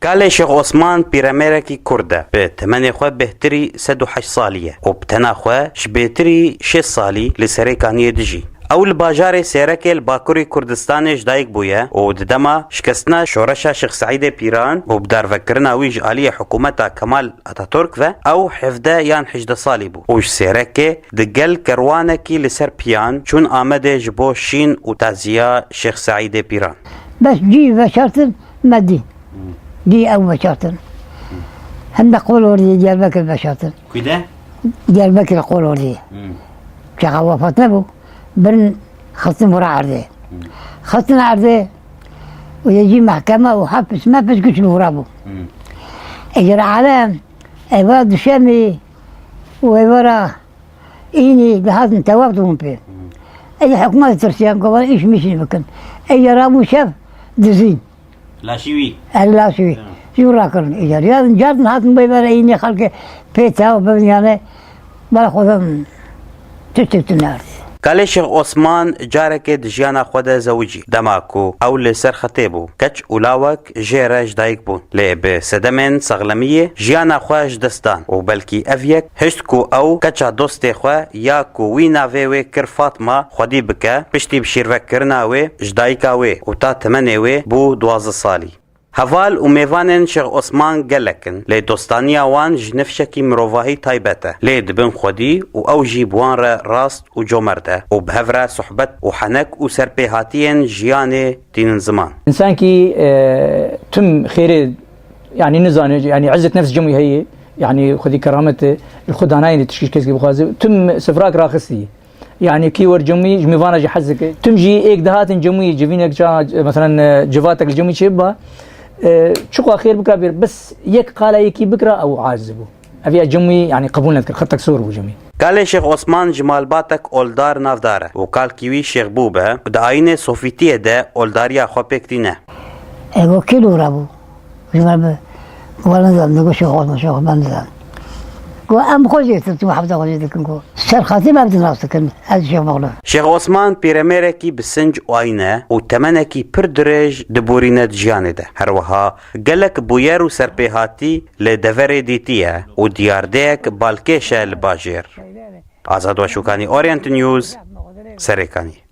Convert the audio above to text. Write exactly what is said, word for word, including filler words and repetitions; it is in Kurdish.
Kalê Şêx Osman pîremêrekî Kurd e. Bi temenê xwe bêhtirî sed û heşt salî ye û bi tena xwe ji bêhtirî şêst salî li Serêkaniyê dijî. Ew li bajarê Sêrekê li Bakurê Kurdistanê ji dayik bûye û di dema şikestina şoreşa Şêx Seîdê Pîran û bidarvekirina wî ji aliyê hikûmeta Kemal Atatürk ve ew hevdeh yan hejdeh salî bû û ji Sêrekê di gel kerwanekî li ser piyan çûn Amedê ji bo şîn û taziya Şêx Seîdê Pîran. Bes cî veşartin me dî. Dî ew veşartin. Hem de Qolordî, Diyarbekir veşartin. Kude? Diyarbekir Qolordî. Çaxa wefat nebû. Birin xistin vura erdê. Xistin erdê û yê cî mehkeme û hepis mepis güç li vura bû. Eger alem eva duşemî û eva ra înî dihatin tewaf dibûn pê. Ey hikûmet tirsiyan ku van îş mişî bikin. Ey rabû şev dizîn. Laşî wî. El laşî wî. Tamam. Jû rakirin îcar. Ya din car din hatin bê vere înî xelkê pê tewaf bibin yani. Bala xwezan tiştek tu nerdî. Kalê Şêx Osman careke di jiyana xwe de zewicî. Dema ku ew li ser xetê bû, keç û lawek jê re ji dayik bûn. Lê bi sedemên sexlemiyê jiyana xwe ji dest dan û belkî ev yek hişt ku ew keça dostê xwe ya ku wî navê wê kir Fatma xwedî bike, piştî bi şîrvekirina wê ji dayika wê û ta temenê wê bû duwazdeh salî. Heval û mêvanên Şêx Osman gelek in, lê dostaniya wan ji nifşekî mirovahî taybet e. Lê dibin xwedî û ew jî bi wan re rast û comert e û bi hev re sohbet û henek û serpêhatiyên jiyanê tînin ziman. Însankî, e, tim xêrê, yanî nizane, yanî izzet nefs cem wî heye, yanî xwedî keramet e, li xwe danayê tişkî ji keskî bixwaze, tim sifrak raxistî. Yanî kî wer cem wî, ji mêvana jî hez dike. Tim jî êk dihatin cem wî, civînek ça, meselen, e, civatek li cem wî çêbiba, e, çiqa xêr bikira bêr, bes yek qala yekî bikira, ew aciz bû. Ev ya cem wî, yanî qebûl nedikir, xetek sor bû cem wî. Kalê Şêx Osman ji malbatek oldar navdar e û kalkî wî Şêx Bû be, di ayînê Sofîtiyê de oldariya xwe pêk tîne. Ego kî dûra bû? Ji me bi, wan nizan, digo Şêx Osman, Şêx Osman nizan. Go em xwe jê tu, tu hevda xwe jê dikin go. Ser xatî me bi nas dikin, ez Şêx Bexlo. Şêx Osman pîremêrekî bi sinc û ayîne û temenekî pir dirêj diborîne di jiyanê de. Her wiha gelek bûyer û serpêhatî li deverê dîtiye û diyardeyek balkêş e li bajêr. Azad Weşûkanî, Orient News, Serêkanî.